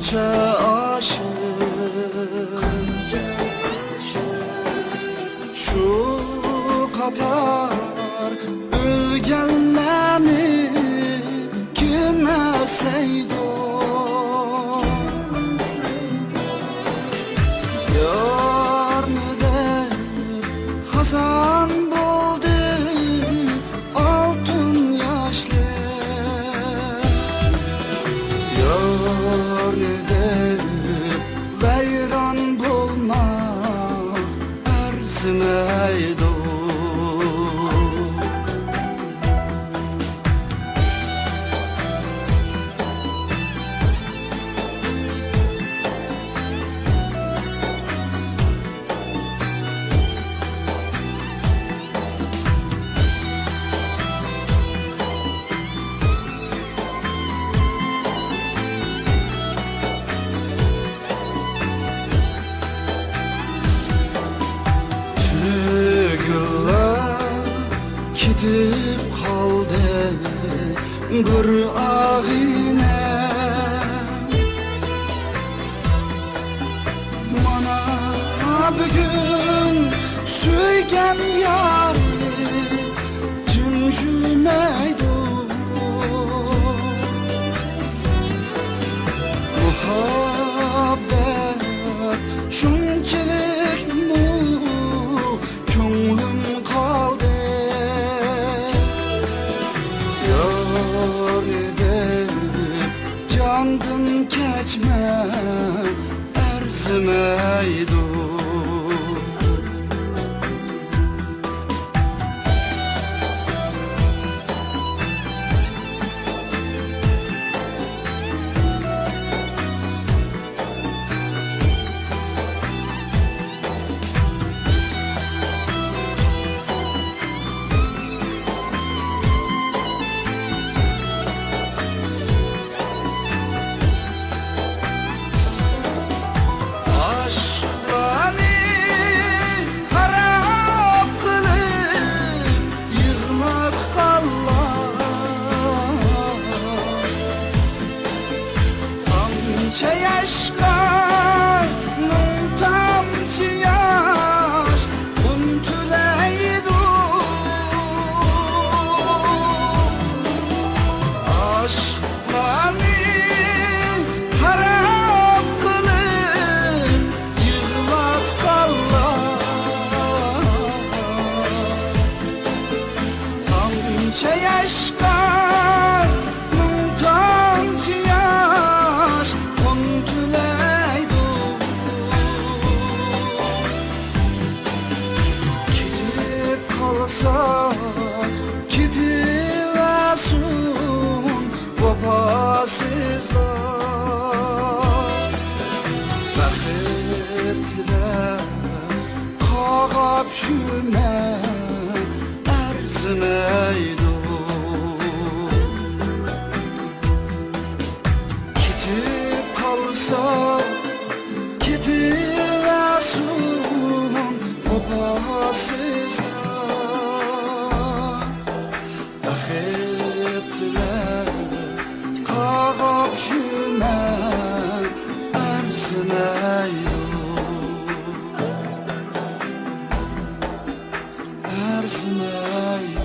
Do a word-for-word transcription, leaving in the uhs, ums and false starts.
ئاشىق شۇ قاتار ئۆلگەنلەرنى كىم ئەسلەيدۇ؟ يارنى دەپ خازان بولدى ئالتۇن ياشلىق. يار دەپ ۋەيران بولما ئەرزىمەيدۇ. تۈگۈللەر كېتىپ قالدى بىر ئاغىنە. مانا بۈگۈن سۆيگەن يارى جىم يۈرمەيدۇ. مۇھەببەت شۇنچىلىكمۇ كۆڭلۈم قالدى. يار دەپ جاندىن كەچمە ئەرزىمەيدۇ. ئاشىقلارنى خاراب قىلىپ يىغلاتقانلار، تامچە ياشقا مىڭ تامچە ياش ئۇنتۇلەيدۇ. ئاشىقلارنى خاراب قىلىپ يىغلاتقانلار، تامچە ياشقا مىڭ تامچە ياش ئۇنتۇلەيدۇ. كېتىپ قالسا كېتىۋەرسۇن ۋاپاسىزلار. بەختلەر قاغاپ يۈرمە ئەرزىمەيدۇ. كېتىپ قالسا كېتىۋەرسۇن ۋاپاسىزلار. بەختلەر قاغاپ يۈرمە ئەرزىمەيدۇ. ئەرزىمەيدۇ.